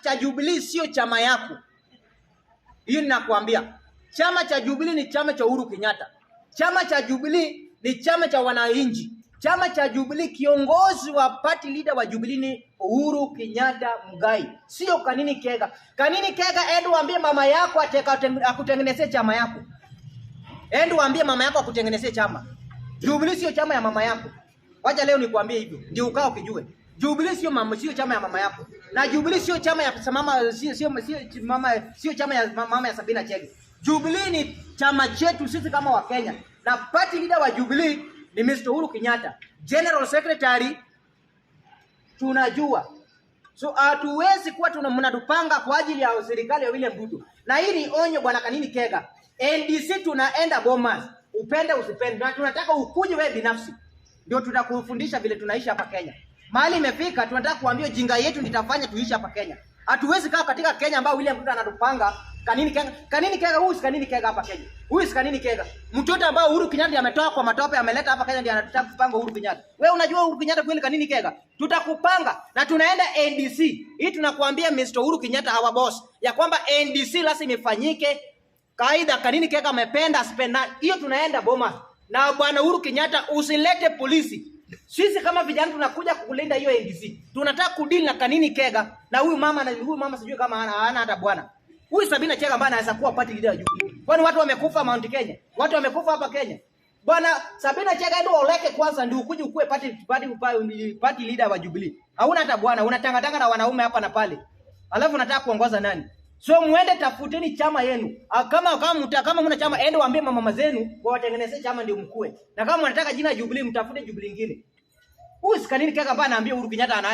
cha Jubilee sio chama yako. Hiyo ninakwambia. Chama cha Jubilee ni chama cha Uhuru Kenyatta. Chama cha Jubilee ni chama cha wananchi. Chama cha Jubilee, kiongozi wa party leader wa Jubilee ni Uhuru Kenyatta Muigai, sio Kanini Kega. Kanini Kega, enda uambie mama yako akutengenezee chama yako. Enda uambie mama yako akutengenezee chama. Jubilee sio chama ya mama yako. Wacha leo nikwambie hivyo, ndio ukao ukijue. Jubilee sio mama, sio chama ya mama yako. Na Jubilee sio chama ya mama, sio chama ya mama ya Sabina Chege. Jubilee ni chama chetu sisi kama Wakenya. Na party leader wa Jubilee ni Mr. Uhuru Kenyatta. General Secretary tunajua. So hatuwezi kuwa tuna mnatupanga kwa ajili ya serikali ya William Ruto. Na hii ni onyo, bwana Kanini Kega. NDC tunaenda Bomas. Upende usipende. Na tunataka ukuje wewe binafsi. Ndio tutakufundisha vile tunaishi hapa Kenya. Mahali imefika, tunataka kuambia jinga yetu nitafanya tuishi hapa Kenya. Hatuwezi kaa katika Kenya ambao William Ruto anatupanga. Kanini Kega, Kanini Kega, huyu si Kanini Kega hapa Kenya. Huyu si Kanini Kega. Mtoto ambao Uhuru Kenyatta ametoa kwa matope, ameleta hapa Kenya, ndiye anataka kupanga Uhuru Kenyatta. Wewe unajua Uhuru Kenyatta kweli, Kanini Kega? Tutakupanga na tunaenda NDC. Hii tunakuambia, Mr. Uhuru Kenyatta, our boss, ya kwamba NDC lazima ifanyike. Kaida Kanini Kega amependa asipenda. Hiyo tunaenda Bomas. Na bwana Uhuru Kenyatta, usilete polisi. Sisi kama vijana tunakuja kulinda hiyo NDC. Tunataka kudeal na Kanini Kega na huyu mama sijui kama hana hata bwana. Huyu Sabina Chege ambaye anaweza kuwa party leader wa Jubilee. Kwani watu wamekufa Mount Kenya? Watu wamekufa hapa Kenya. Bwana Sabina Chege, ndio oleke kwanza ndio ukuje ukue party leader wa Jubilee. Hauna hata bwana, unatangatanga na wanaume hapa na pale. Alafu unataka kuongoza nani? So muende tafuteni chama yenu. Kama mna chama, ende waambie mama zenu wawatengenezee chama ndio mkue. Na kama mnataka jina Jubilee, mtafute Jubilee nyingine. Huyu si Kanini Kega ambaye anaambia Uhuru Kenyatta ana